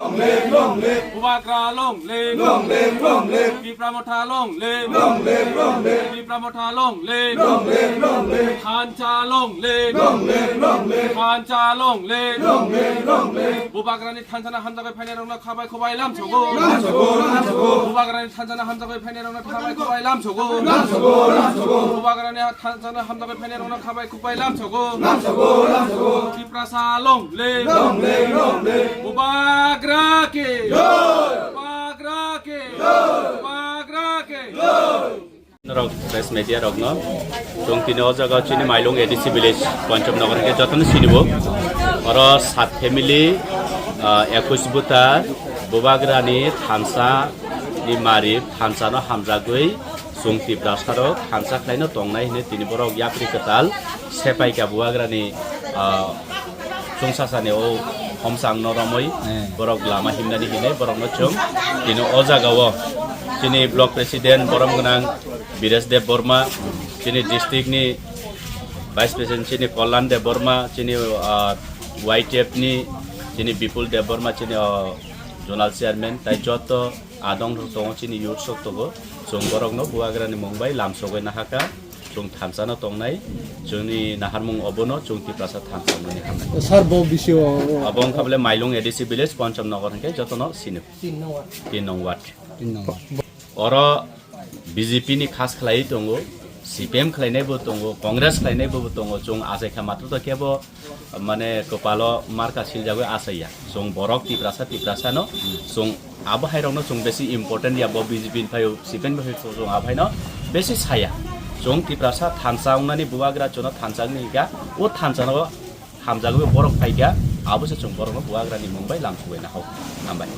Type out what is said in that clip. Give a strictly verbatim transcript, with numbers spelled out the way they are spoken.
Long live, long live. Bubagra long live. Long live, long live. Tipra Motha long live. Long live, long live. Tipra Motha long live. Long live, long live. Thansa long live. Long live, long live. Thansa long live. Long live, long live. Bubagrani thansa no hamjagwi phainairokno khabai khwbai lamsogo. Lamsogo, lamsogo. Bubagrani thansa no hamjagwi phainairokno khabai khwbai lamsogo. Lamsogo, lamsogo. Bubagrani thansa no hamjagwi phainairokno khabai khwbai lamsogo. Lamsogo, lamsogo. Tiprasa long live. Long live, long live. Bubagra ki. Jai. Bubagra ki. Jai. Bubagra ki. Jai. Norok press media rokno chwng tini o jaga chini Mailung A D C village Pancham Nagar hwnkhe jotono sinibo. Oro sat family, ah, ekush buta Bubagrani thansa ni mari thansa no hamjagwi chwng Tiprasa rok thansa khlaino tongnai hwnwi tini borok yapri kwtal sepaikha Bubagrani, ah, chwngsasani o homsang no romwi, eh, borok lama himnani hinwi borokno chwng tini o jaga o chini block president borom gwnang Biresh Deb Borma, chini district ni vice president chini Kollan Deb Borma, chini, ah, Y T F ni chini Bipul Deb Borma, chini, ah, zonal chairman, tai joto adong rok tongo chini youth sok tongo, chwng borokno Bubagrani mung bai lamsogwi nahaka. Chwng thansa no tongnai, chwngni naharmung obono chwng Tiprasa thansa wngnani hamnai. Sir, bo bisio abo wngkha bole Mailung A D C village, Pancham Nagar hwnkhe jotono sino. Tin nong ward. Tin nong ward. Tin nong ward. Oro B J P ni khas khlaiwi tongo, C P M khlainai bo tongo, Congress khlainai bo tongo, chwng achaikha matwr to kebo mane kwpalo marka siljagwi asaiya. Chwng borok Tiprasa, Tiprasa no chwng abo hai rokno chwng besi important ya, bo B J P ni phaio, C P M ni phaio, chwng abo hai no besi saya. Chwng Tiprasa thansa wngnani Bubagra chwngno thansa wngni hika, o thansa no hamjagwi borok phaikha, abo se chwng borokno Bubagrani mung bai lamsugwi nahao. Hambai.